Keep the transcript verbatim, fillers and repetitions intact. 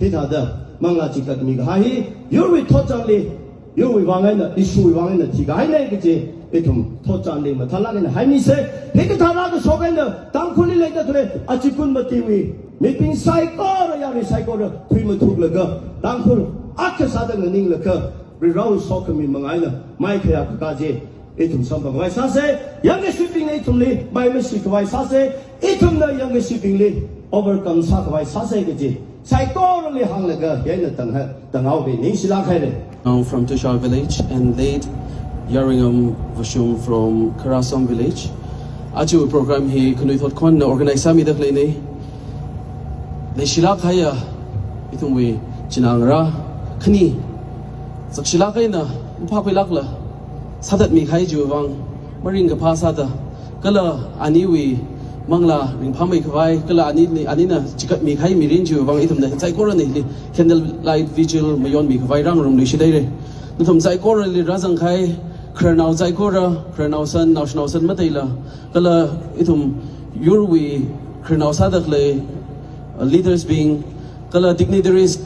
Hithāda manglā chikatmi kahai hi, yurwui thotchanli, yurwui vang eina, ishiwui vang eina thikahaina kaji, ithum thotchanli mathālāk eina haimisa. Hikathā rākashok eina, Tangkhulli leida khalei, achikun matiwui mibing saikora, yarui saikora, thuimathuklaga, Tangkhul akha sāda nganinglaga, Varivarāwui sokhami mangā eina, maikhayā kaka chi, ithum samphang khavai sāsa, yangkashibingna ithumli, maimashik khavai sāsa, ithumna yangkashibingli, overcome sākhavai sāsa kaji, saikorali hānglaga, hi eina tangha, tanghaoki, ningshilāk haira. I'm from Tushar village and late Yaringam Vashum from Karasom village. Aja program hi khanuithot khon na organize sāmida khaleina. Leishilāk kahaiya, ithumwui chinaongarā khani, zakshilāk eina, phākhuilākla, sāthatmi kahai chiwui vang, maringkaphā sāda, kala aniwui manglā ringphāmei khavai, kala ani, anina chikatmi kahai mirin chiwui vang, ithumna saikorana hili candle light vigil mayonmi khavai rāngarumluishit haira. Nathum saikorali rāzang kahai, khararnao saikora, khararnao san, naoshinao san mataila, kala ithum yurwui khararnao sāda khalei, uh, leaders bing, kala dignitaries.